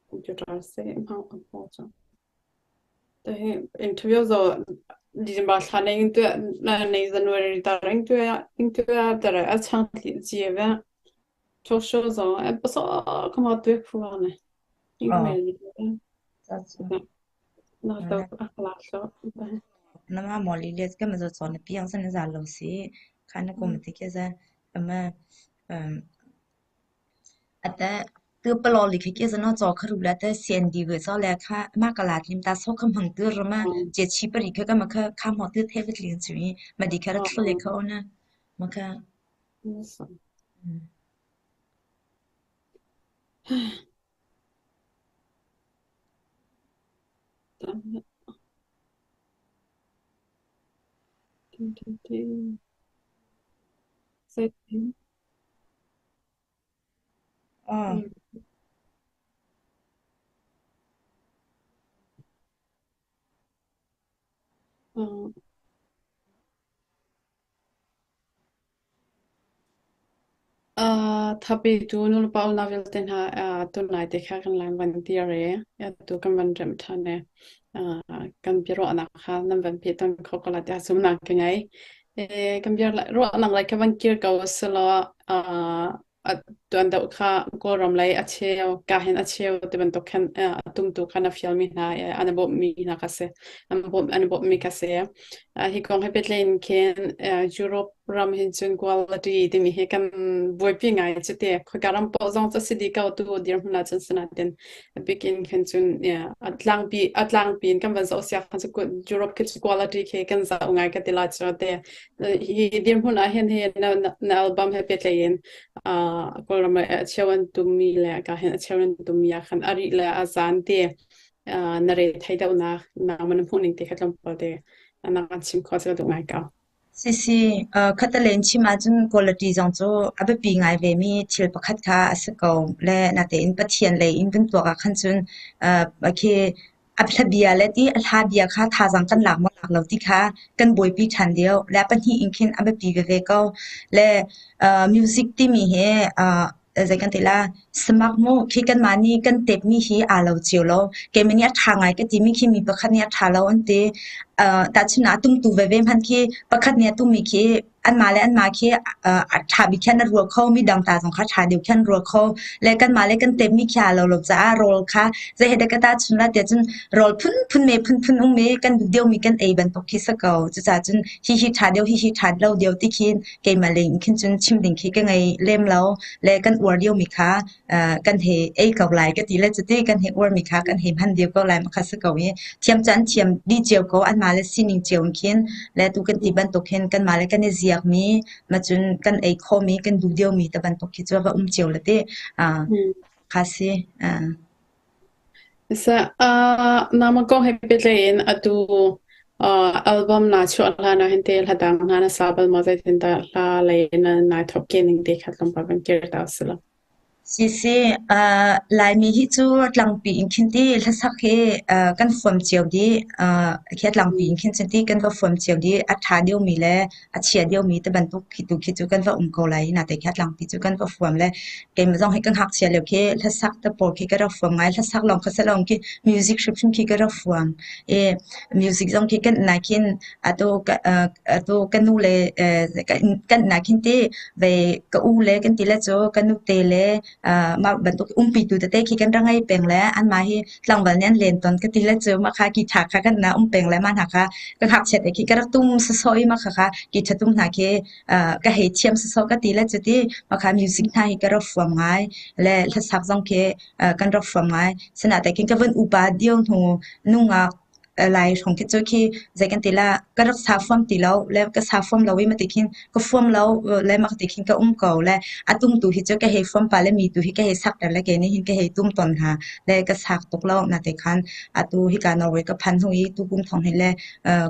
Computer se hma Interview zo December thla nei tu nei January ta reng tu ing tu ta ra a chang thi ji ve talk show zo e paso kama tu phu ne Oh, email 这 na to a la so 那么毛利列根本就做那边上的啥东西，看那个么的个是，那么嗯。ate tu palo li khi ke no cho kharu la te sian di ge cho le kha ma ka la tim ta so kham hang tu ro ma che chi pari kha ka ma kha kha mo tu the bit ling chu ma di kha ra thlu le kha ona ma kha oh Thapi tu nulepa unau vialte hna tunlai te kha kan lan van ti re tu kan van rem than e kan biaruahnak kha nan van peh ton kho ko la tiah zumnak ka ngei. Kan biaruahnak lei ka van kir ko selaw tuan deuh kha Kawlram lei a cheu ka hin a cheu ti bantuk khan a tumtu kha na fialmi hna an bawmhmi hna kha si an bawmh an bawmhmi kha si. Hi kong he pehtlai khin Europe ram hin cun quality timi hi kan buaipi ngai cu te. Khoika ram paoh zong cu si dih ko tu dirhmun ah cun sinain a bik in khin cun a tlangpi a tlangpi in kan van zoh siak khan cu Europe khi cu quality khi kan zoh ngai ka ti lai cu te. Hi dirhmun ah hin hi na, na album he pehtlai in Kawlram ah a cheu an tummi le ka hin a cheu an tummi ah khan a rih le a zan te na re thei deuhnak nangmah na hmuh ning te kha tlawmpal te na kan chim kho cu ka duh ngai ko. Sisi, khattelei in chim ahcun quality zong cu a biapi ngai vemi thil pakhat kha a si ko. Le natein Pathian lei in kan tuak ah khan cun khi a hlabia le ti a hla bia kha thazaang kan lak maw lak lo ti kha kan buaipi ṭhan deuh. Le a pahnih in khin a biapi veve ko. Le music timi hi zei kan ti la samak mu khi kanmah nih kan tepmi hi aa lo cio lo. Keimah nih a ṭha ngai ka timi khi mi pakhat nih a ṭha lo an ti. Tahchunh ah a tumtu veve hmanh khi pakhat nih a tummi khi anmah le anmah khi a ṭha bik khan a ruah kho, midang ta zong kha ṭha deuh khan ruah kho. Le kanmah le kan tepmi khi aa lo lo caah rawl kha zei he dah ka tahchunh la tiah cun rawl phunphun me phunphun um i kan duh deuhmi kan ei bantuk khi si ko. Cucaah cun hihi ṭha deuh, hihi ṭha lo deuh ti khin keimah lei in khin cun chim ding khi ka ngei lem lo le kan uar liomi kha kan hei ei ko lai ka ti le cuti kan hei uarmi kha kan hei hman deuh ko lai ma kha si ko i thiam cu an thiam dih cio ko anmah le sining cio in khin le tu kan ti bantuk hin kanmah le kan i ziakmi ma cun kan ei khawhmi kan duh deuhmi te bantuk khi cu va um cio le ti kha si. Nangmah kong he pehtlai in atu album naa chuah hlan ah hin teh hla dang hna na sa bal maw? Zeitindah hla lei na nai thawk ke ning te kha tlawmpal van kir ta usih law. Siseh, Laimi hi cu tlangpi in khin ti hlasak hi kan huam cio dih. Khi a tlangpi in khin cun ti kan va huam cio dih. A ṭha deuhmi le a chia deuhmi ti bantuk khi tu khi cu kan va um ko lai i natein khi a tlangpi cu kan va huam le keimah zong hi ka ngakchia lio khi hlasak te pawl khi ka rak huam ngai. Hlasak lawng kha si lo khi music hrimhrim khi ka rak huam. I music zong khi kan nai khin atu atu ka nu le kan nai khin ti ve ka u le kan ti le cu ka nute le mah bantuk umpitu tete khi kan rak ngei peng le anmah hi tlangval nih an len tawn ka ti le cu mah kha guitar kha kan um peng le mah hna kha ka ngakchiat khi ka rak tum sawsawh i mah kha kha guitar tum hna khi ka hei thiam sawsawh ka ti le cu ti mah kha music hna hi ka rak fuam ngai le hlasak zong khi kan rak fuam ngai. Sinain khin ka van upa dio hnu nungak Lai hrawng khi cu khi zei kan ti la ka rak sa fuam ti lo le ka sa fuam lo i mati khin ka fuam lo le mak ti khin ka um ko le a tum tu hi cu ka hei fuam pa le mi tu hi ka hei sak ter le ke nih hin ka hei tum ton hna le ka sak tuk lo na te khan atu hika Norway ka phan hnu i tu kum thong hin le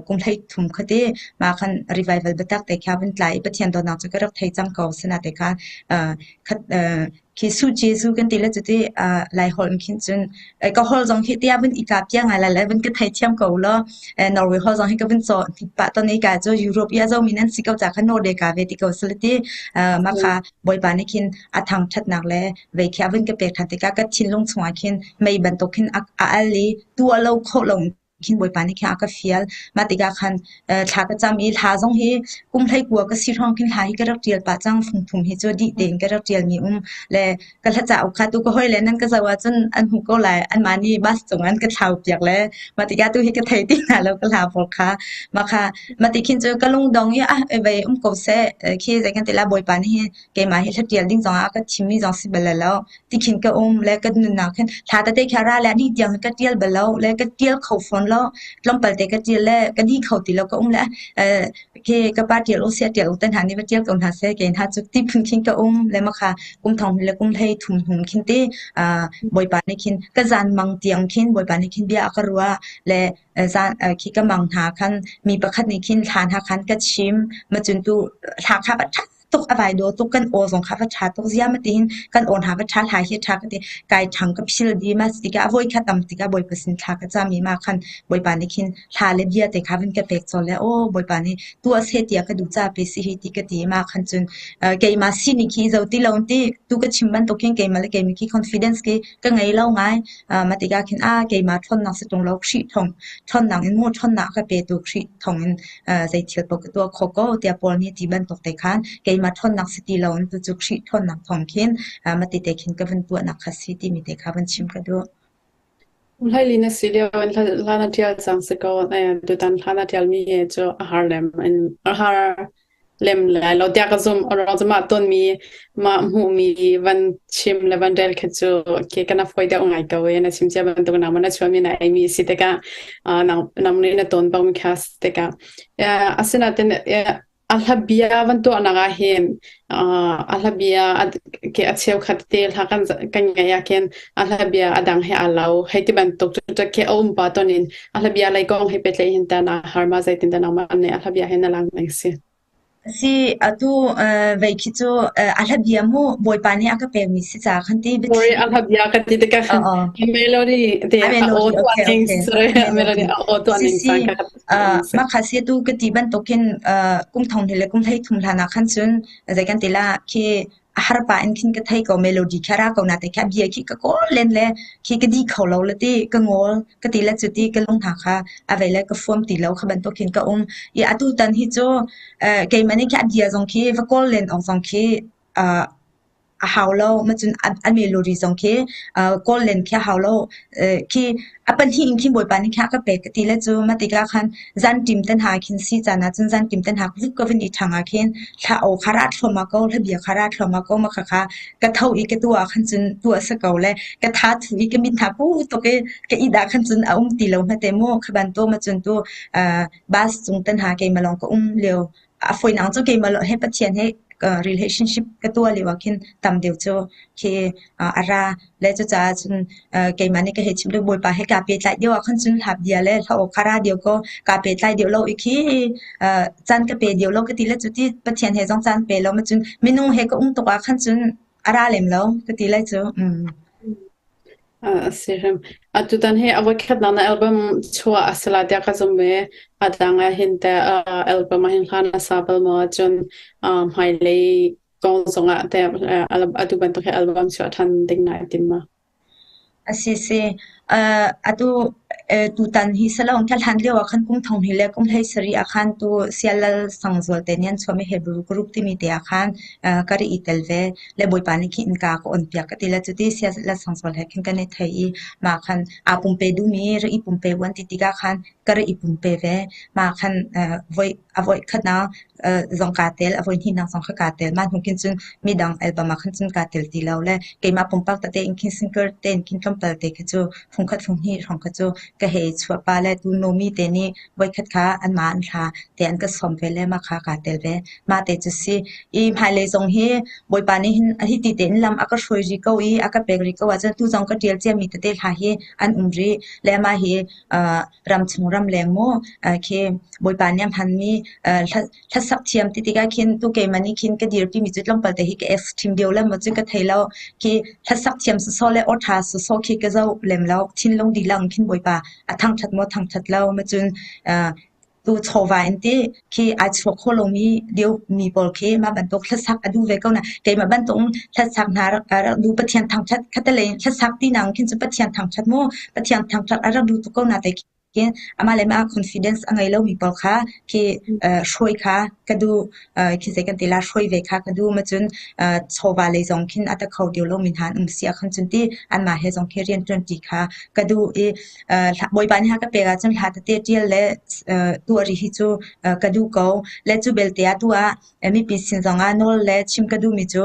kum hlei thum khati ma khan revival biatak te kha vun tla i Pathian dawtnak cu ka rak thei cang ko sina te khan khat. Khi Su Jesu kan ti le cuti Lai holh in khin cun ka holh zong hi tiah vun i kap cia ngai lai le vun ka theithiam ko law Norway holh zong hi ka vun caw pah ton i ka cu Europe i a zomi nan si ko ca kha Norway ka ve ti ko sila ti mah kha Bawipa nih khin a thangṭhatnak le vei khi a vun ka pek ṭhan tikah ka thinlung chungah khin mei bantuk khin a al i tuah lo khawh lo khin Bawipa nih khin a ka fial. Mah tikah khan thla ka cam i hla zong hi kum 19 ka si hrawng khin hla hi ka rak ṭial pah cang. Fungthum hi cu dih tein ka rak ṭialmi um le ka hla cauk kha tu ka hawile nan ka zoh ahcun an hmuh ko lai. Anmah nih bus cung an ka thlau piak le mah tikah tu hi ka thei ti hna lo ka hla pawl kha. Mah kha mah ti khin cu ka lungdong i ah vei um ko seh khi zei kan ti lai Bawipa nih hin keimah hi hla ṭial ding zongah a ka thimmi zong si bal lo. Ti khin ka um le ka nunnak khin thla tete kha ra le ni tiang ka ṭial bal lo le ka ṭial kho fawn lo. Tlawmpal te ka ṭial le ka ni kho ti lo ka um le khi ka pa ṭial u seh ṭial u te hna nih va ṭial ko hna seh kei hna cu ti phun khin ka um le ma kha kum thong le kum hlei thum hnum khin ti Bawipa nih khin ka zan mang tiang khin Bawipa nih khin bia a ka ruah le zan khi ka mang hna khan mi pakhat nih khin thla hna khan ka chim ma cun tu thla kha va ṭha tuk a vai dawh tuk kan aw zong kha va ṭha tuk ziam tiin kan aw hna va ṭha hlai hi ṭha ka ti kai ṭhang ka phil di ma tikah a voi kha tam tikah Bawipa sin thla ka cam i ma khan Bawipa nih khin hla le bia te kha van ka pek cawl le aw Bawipa nih tuah seh tiah ka duh ca pe si hi ti ka ti ma khan cun keimah sining khi zo ti lo ti tu ka chim bantuk khin keimah le keimah khi confidence khi ka ngei lo ngai ma tikah khin a keimah ṭhawnnak si ṭung lo Khrih thong ṭhawnnak in mu ṭhawnnak ka pe tu Khrih thong in zei thil paoh ka tuah kho ko tiah Paul nih ti bantuk te khan keimah ṭhawnnak si ti lo in tucu Khrih ṭhawnnak thawng khin mah ti te khin ka vun tuahnak kha si timi te kha vun chim ka duh. Hlaili na si lio in hla na ṭial cang si ko. Tutan hla na ṭialmi he cu a har lem in a har lem lai lo tiah ka zumh. A ruang cu mah tonmi, mah hmuhmi van chim le van rel khi cu ke kan a fawi deuh ngai ko i na chim cia bantuk nangmah na chuahmi na eimi si tikah nang nang nih na ton bangmi kha si tikah asinain a hla bia van tuahnak ah hin a hla bia ke a cheukhat te hla kan kan ngeih ah khin a hla bia a dang he aa lo hei ti bantuk cu ke a um pa ton in a hla bia lei kong he pehtlaih hin tan a har ma zeitin dah nangmah nih a hla bia he na lang ning si? Si atu vei khi cu a hla bia mu Bawipa nih a ka pekmi si ca khan ti Sorry, a hla bia ka ti tikah khan a melody te a aw tuah ning sorry a melody a aw tuah ning cang ka Mah kha si atu ka ti bantukin kum thong hnih le kum 13 hlan ah khan cun zei kan ti la khi a har pah in khin ka thei ko melody khi a ra ko na te khi a bia khi ka kawl len le khi ka di kho lo le ti ka ngawl ka ti le cu ti ka lung hna kha a vei le ka fuam ti lo kha bantuk khin ka um i atu tan hi cu keimah nih khi a bia zong khi va kawl len awk zong khi a hau lo. Macun a melody zong khi kawl len khi a hau lo. Khi a pahnih in khin Bawipa nih khin a ka pek ka ti le cu mah tikah khan zanṭim te hna khin si caan ah cun zanṭim te hna vuk ka vun i ṭhang ah khin thla aw kha ra thluahmah ko, hlabia kha ra thluahmah ko. Mah khakha ka tho i ka tuah ah khan cun tuah si ko le ka tha thu i ka mit hna pu tuk i ka it ah khan cun a um ti lo hmete mu. Kha bantuk ma cun tu bus cung te hna keimah lawng ka um lio a fawinak cu keimah he Pathian he relationship ka tuah lio ah khin tam deuh cu khi a ra le cucaah cun keimah nih ka hei chim deuh Bawipa he kaa pehtlaih deuh ah khan cun hla bia le hla aw kha ra deuh kaw kaa pehtlai deuh lo i khi caan ka pe deuh lo ka ti le cu ti Pathian he zong caan pe lo ma cun minung he ka um tuk ah khan cun a ra lem lo ka ti lai cu. A si hrim. Atutan hi a voikhatnak na album chuah a si lai tiah ka zumh i a dang ah hin teh album ah hin hla na sa bal maw ahcun hmailei kong zongah teh atu bantuk hi album chuah ṭhan ding naa tim ma? A si si. Atu tutan hi salong kha hlan lio ah khan kum thong hnih le kum hlei sarih ah khan tu Sialal Sangzual te nih an chuahmi Hebrew group timi te ah khan ka ri i tel ve. Le Bawipa nih khin innka ka on piak ka ti le cuti Sialal Sangzual he khin kan i thei i mah khan aa pumpe duhmi ri i pumpe u an ti tikah khan ka ri i pumpe ve. Mah khan voi a voi khatnak zong kaa tel, a voi hnihnak zong kha kaa tel. Mah hnu khin cun midang album ah khan cun kaa tel ti lo le keimah pumpak tete in khin single tein khin tlawmpal te khi cu fungkhat funghnih hrawng kha cu. ka hei chuah pa le tu Nomi te nih voikhat kha anmah an hla te an ka sawm ve le mah kha kaa tel ve. Mah te cu si. I hmailei zong hi Bawipa nih hin hi ti tein lam a ka hruai rih ko i a ka pek rih ko ahcun tu zong ka ṭial ciami tete hla hi an um rih. Le mah hi ramchung ramleng maw khi Bawipa nih a hmanmi hlasak thiam ti tikah khin tu keimah nih khin ka dirpimi cu tlawmpal te hi ka extreme deuh le maw cu ka thei lo. Khi hlasak thiam sawsawh le aw ṭha sawsawh khi ka zoh lem lo. Thinlung dihlak in khin Bawipa a thangṭhat maw thangṭhat lo ma cun tu chawva in ti khi ai chuak kho lomi deuh mi pawl khi mah bantuk hlasak a duh ve ko na keimah bantuk hlasak hna rak rak duh Pathian thangṭhat khatalei hlasak ti nang khin cu Pathian thangṭhat mu Pathian thangṭhat a rak duh tuk ko na te khin amah le mah confidence a ngei lomi pawl kha khi hruai kha ka duh khi zei kan ti la hruai ve kha ka duh ma cun chawva lei zong khin a ta kho deuh lomi hna an um si ahkhan cun ti anmah he zong khi rian ṭuan ṭi kha ka duh i Bawipa nih a ka pek ahcun hla tete ṭial le tuah rih hi cu ka duh ko. Le cu belte ah tu ah mipi sin zongah nawl le chim ka duhmi cu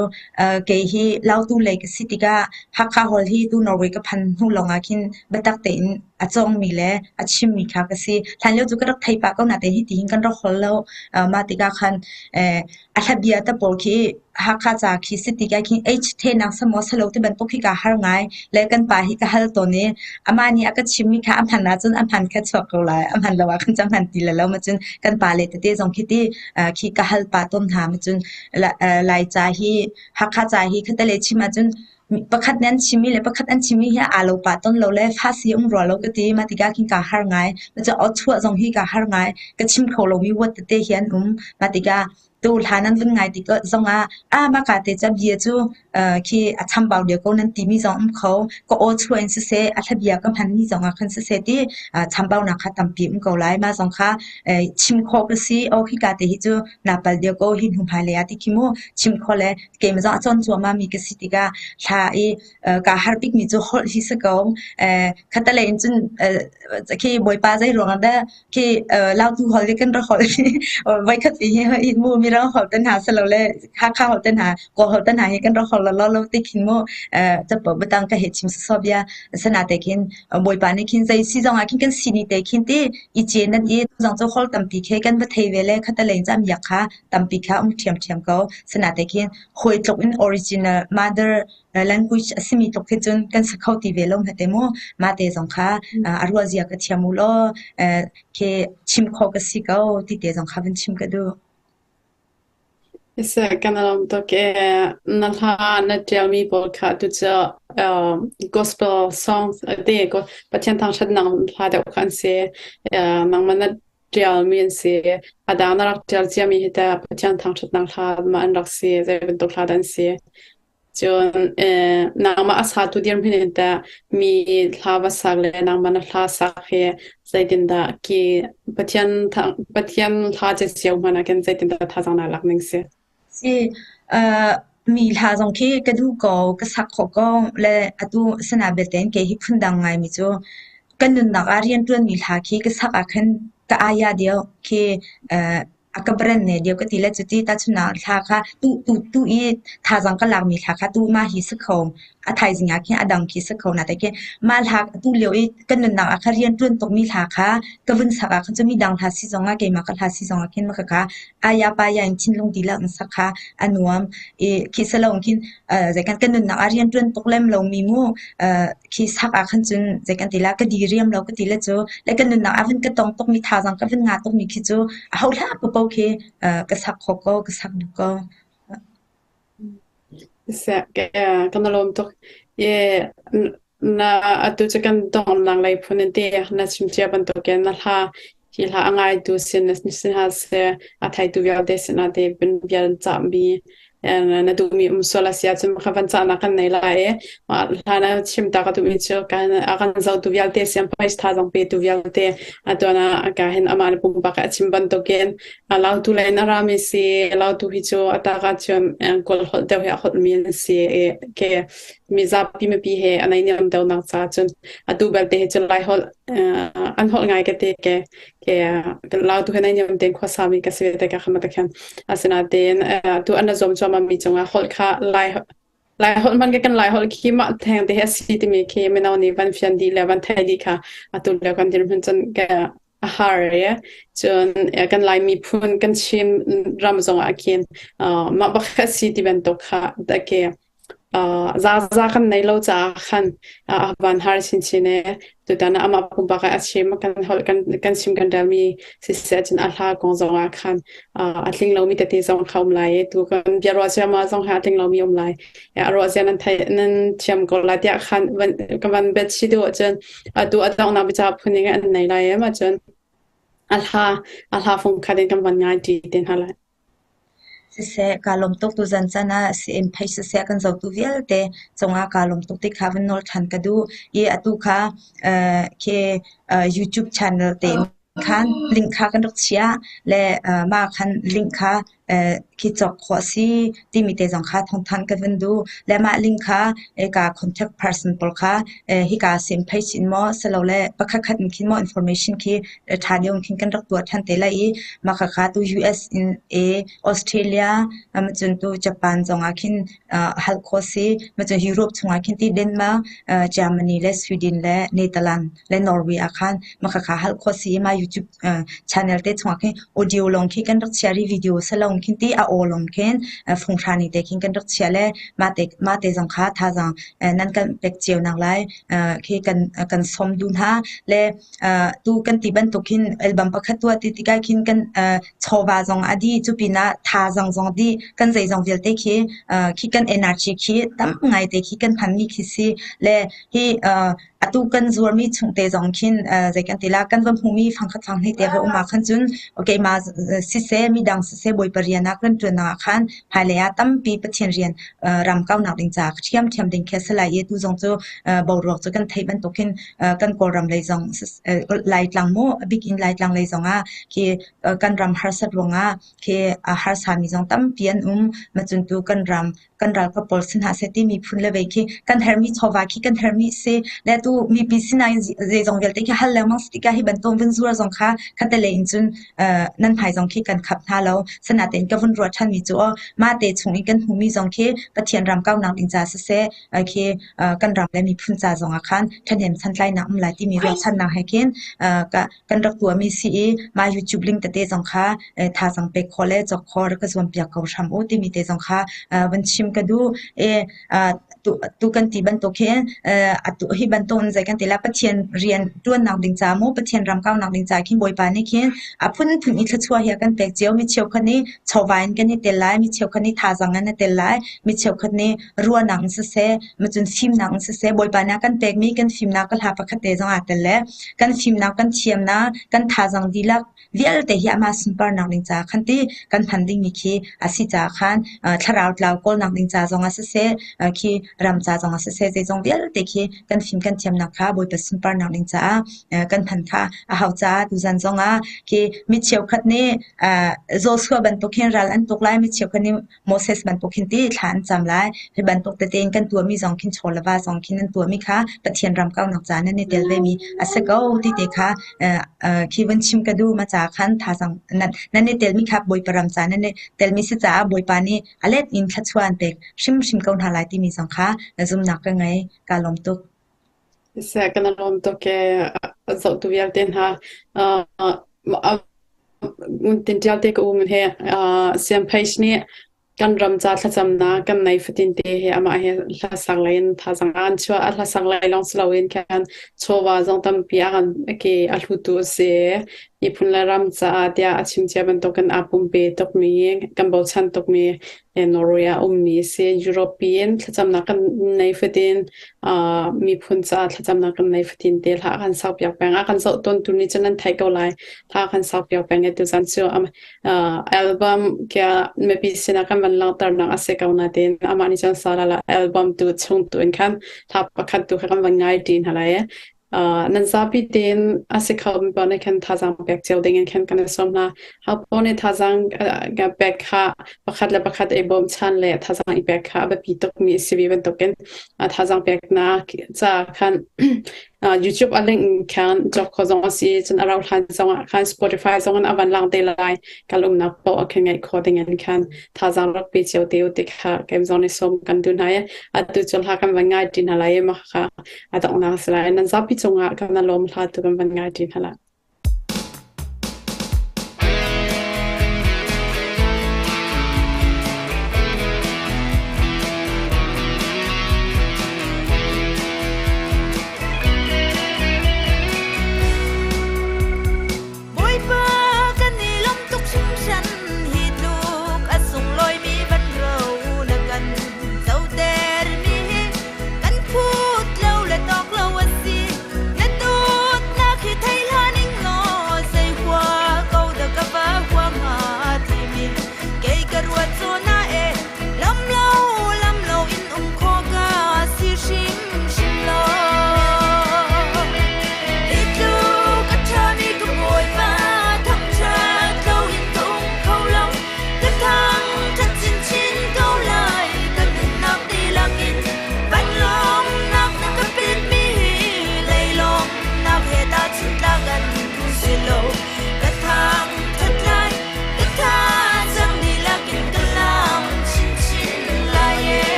kei hi Lautu lei ka si tikah Hakha Hall hi tu Norway ka phan hnu lawngah khin biatak tein a cawngmi le a chimmi kha ka si. Hlanlio cu ka rak thei pah ko natein hiti hin kan rak holh lo. Mah tikah khan A hlabia te pawl khi Hakha ca khi si tikah khin H thenak samaw salo ti bantuk khi kaa har ngai. Le kan pa hi ka hal tawn i amah nih a ka chimmi kha a hman ahcun a hman kha chuak ko lai. A hman lo ah khan cu a hman ti le lo ma cun kan pa le tete zong khi ti khi ka hal pah tawn hna ma cun Laica hi Hakha ca hi khattelei chim ahcun pakhat nih an chimmi le pakhat an chimmi hi aa lo pah tawn lo le fasi um rua lo ka ti. Mah tikah khin kaa har ngai. Cucaah aw chuah zong hi kaa har ngai. Ka chim kho lomi word tete hi an um. Mah tikah tu hlan an vun ngai tik zongah ah mahka te ca bia cu khi a chambau deuh ko nan timi zong um kho. Ka aw chuah in siseh, a hlabia ka hmanmi zongah khan siseh ti chambaunak kha tampi um ko lai. Mah zong kha chim khawh ka si. Aw khika te hi cu naa pal deuh ko hi hnu hmailei ah ti khi mu chim khawh le keimah zong a cawn cuahmah mi ka si tikah hla i kaa har bikmi cu holh hi si ko. Khattelei in cun khi Bawipa zei ruangah dah khi Lautu holh hi kan rak holh voikhat hi hi mu Mirang holh te hna silole Hakha holh te hna Kawl holh te hna hi kan rak holh lo lo ti khin mu capo biatang ka he chim sawsawh bia asinain khin Bawipa nih khin zei si zongah khin kan sini te khin ti i cen nan i zong cu holh tampi khi kan va thei ve le khattelei in cam yak kha tampi kha um ṭhiamṭhiam ko. Sinain khin hawi tluk in original mother language a simi tluk khi cun kan si kho ti ve lo hmete mu. Mah te zong kha a ruah zia ka thiam u law khi chim khawh ka si ko ti te zong kha van chim ka duh. Siseh, kan i lawm tuk ee. Na hla na ṭialmi pawl kha tu cu gospel songs te Pathian thangṭhatnak hla deuh kha an si. Nangmah na ṭialmi an si. A dang na rak ṭial ciami hi tah Pathian thangṭhatnak hla ma an rak si? Zei bantuk hla dah an si? Cun nangmah a satu dirhmun in tah mi hla va sak le nangmah na hla sak hi zeitindah ki Pathian Pathian hla cio hmanh ah khin zeitindah thazaang naa lak ning si? Si, mi hla zong khi ka duh ko, ka sak khawh ko le atu sana belte in kei hi phundang ngaimi cu kan nunnak ah rianṭuanmi hla khi ka sak ah khin ka aya deuh khi a ka brand ne deuh ka ti le cuti tahchunhnak thla kha tu tu tu i thazaang ka lakmi thla kha tu mah hi si kho a thaizing ah khin a dang khi si kho na te khi mah hla tu lio i kan nunnak ah kha rian ṭuan tukmi hla kha ka vun sak ah khan cu mi dang hla si zong ah keimah ka hla si zong ah khin maka kha aya pa ya in thinlung dihlak in sak kha a nuam i khi salo khin zei kan kan nunnak ah rian ṭuan tuk lem lomi mu khi sak ah khan cun zei kan ti la ka diriam lo ka ti le cu le kan nunnak ah van ka tong tukmi thazaang ka van ngah tukmi khi cu a ho hlah paoh khi ka sak kho ko ka sak duh ko. Kan lawm tuk. Ye na atu cu kan dongnak lei phun in te na chim cia bantukin na hla hi hla a ngaitu sin sin ha seh a theitu vialte sinah te bia an cahmi na duhmi um sual a si ahcun kha van cahnak kan nei lai i hlan ah chim ta ka duhmi cu kan a kan zohtu vialte siam pais tha zong petu vialte atuan ah ka hin amah le pumpak a chim bantukin lautu le in a rami si lautu hi cu ataka cun kawl holh deuh hi a holhmi an si i ke mizapi mipi he a naihniam deuhnak ca cun atu belte hi cu lai holh an holh ngai ka te ke ke lautu he naihniam tein khuasami ka si ve te ka khamata khan asinain tu an zuam cuahmah mi cungah holh kha lai. Laiholh hmanh kan Laiholh khi mah theng te hi a si timi khi mino nih van fian dih le van theih dih kha atu lio kan dirhmun cun a har i cun kan Lai miphun kan Chin ram zongah khin mah bakhat si ti bantuk kha ke zaza kan nei lo caah khan a van har chinchin e. Tutan ah amah pumpak ah a chim kan holh kan kan chim kan relmi siseh cun a hla kong zong ah khan a tling lomi tete zong kha um lai i tu kan bia ruah ciammam zong ha a tling lomi um lai. A ruah zia nan thei nan thiam ko lai tiah khan van kan van bet si duh ahcun atu a donghnak bica phun in an nei lai em ahcun a hla a hla fung khat in kan van ngai ṭi te hna lai. Siseh, kaa lawm tuk tuzan caan ah si-inn phei siseh kan zohtu vialte cungah kaa lawm tuk ti kha van nawl ṭhan ka duh i atu kha khi YouTube channel tein khan link kha kan rak chiah le mah khan link kha khi cawk khawh a si timi te zong kha thawngthanh ka van duh. Le mah link kha hika contact person pawl kha hika sim phei sin maw silole pakhatkhat in khin maw information khi ṭha deuh in khin kan rak tuah ṭhan te lai i mah khakha tu US in e Australia cun tu Japan zongah khin hal khawh si. Macun Europe chungah khin ti Denmark, Germany le Sweden le Netherlands le Norway ah khan mah khakha hal khawh si i mah YouTube channel te chungah khin audio lawng khi kan rak chiah i video si lo khin ti a aw lawng khin funghra ni te khin kan rak chiah le mah te mah te zong kha thazaang nan kan pek cio nak lai khi kan kan sawm duh hna le Tu kan ti bantuk hin album pakhat tuah ti tikah khin kan chawva zong a dih. Cu pinah thazaang zong a dih. Kan zeizong vialte khi khi kan energy khi tam ngaite khi kan hmanmi khi si. Le hi atu kan zuarmi chungte zong khin zei kan ti la kan va hmuhmi fangkhat fanghnih te va um ah khan cun keimah siseh midang siseh Bawipa rian ah kan ṭuannak ah khan hmailei ah tampi Pathian rian ram kaunak ding caah ṭhiamṭhiam ding khi a si lai i tu zong cu boruak cu kan theih bantuk hin kan Kawlram lei zong Laitlang mu a bik in Laitlang lei zongah khi kan ram harsat ruangah khi a harsami zong tampi an um. Macun tu kan ram kan ralkap pawl si hna seh ti miphun le vei khi kan herhmi chawva khi kan herhmi si le tu mipi sinain zeizong vialte khi hal lengmang si tikah hi bantuk vun zuar zong kha khatte in cun nan hmai zong khi kan khap hna lo. Sinain ka vun ruah ṭhanmi cu aw mah te chung i kan hmuhmi zong khi Pathian ram kaunak ding ca siseh khi kan ram le miphun ca zongah khan ṭhahnem santlainak um lai timi ruahchannak he khin kan rak tuahmi si i mah YouTube link tete zong kha thazaang pek khawh le cawk khawh rak ka zuampiak ko hram u timi te zong kha van chim ka duh. Tu kan ti bantuk hin atu hi bantuk in zei kan ti la Pathian rian ṭuannak ding ca mu Pathian ram kaunak ding ca khin Bawipa nih khin a phunphun i thluachuah hi a kan pek cio. Mi cheukhat nih chawva in kan i tel lai, mi cheukhat nih thazaang in a tel lai, mi cheukhat nih ruahnak in siseh, macun fimnak in siseh, Bawipa nih a kan pekmi kan fimnak ka hla pakhat te zong aa tel le kan fimnak, kan thiamnak, kan thazaang dihlak vialte hi amah sunparnak ding caah khan ti kan hman dingmi khi a si caah khan thlarau tlau kawlnak ding ca zong ah siseh, khi ram ca zong ah siseh, zeizong vialte khi kan fim kan thiamnak kha Bawipa sunparnak ding caah kan hman kha a hau caah tuzan zong ah khi mi cheukhat nih Joshua bantuk hin ral an tuk lai, mi cheukhat nih Moses bantuk khin ti thla an cam lai. Hi bantuk tete in kan tuahmi zong khin chaw le va zong khin nan tuahmi kha Pathian ram kaunak ca nan i tel vemi a si ko ti te kha khi van chim ka duh. Ma ca khan thazaang nan nan i telmi kha Bawipa ram ca nan i telmi si caah Bawipa nih a let in thluachuah an pek hrimhrim ko hna lai timi zong kha zumnak ka ngei. Kaa lawm tuk. Seh kan i lawm tuk ee. A zohtu vialte hna Tinṭial te ka um he Siangpheih nih kan ram ca thlacamnak kan nei fatin te he amah he hlasak lei in thazaang an chuah. A hlasak lei lawng si loin khan chawva zong tampi a kan ke a hlutu a si. Miphun le ram caah tiah a chim cia bantukin aa pumpe tukmi, kan bochan tukmi Norway ah ummi a si. European thlacamnak kan nei fatin miphun caah thlacamnak kan nei fatin te hla kan sakpiak peng. A kan zoh tawntu nih cun nan theih ko lai. Hla kan sakpiak peng i tuzan cu album kia mipi sinah kan van langhternak a si ko nain amah nih cun sa la album tu chung tu in khan hla pakhat tu kha kan van ngai ṭi hna lai. Nan zapi tein a si kho mi paoh nih khan thazaang pek cio ding in khan kan i sawm hna. Ho paoh nih thazaang pek kha pakhat le pakhat i bawmchan le thazaang i pek kha a biapi tukmi a si ve bantukin thazaang peknak ca khan. YouTube a link khan cawk kho zong a si. Cun a rauh hlan zong ah khan Spotify zong in a van lang te lai. Kal umnak paoh a khan ngaih kho ding in khan thazaang rak pe cio te u ti kha kem zong nih sawm kan duh hna i atu cu hla kan van ngai ṭi hna lai i mah kha a donghnak a si lai. Nan zapi cungah kan lawm hla tu kan van ngai ṭi hna lai.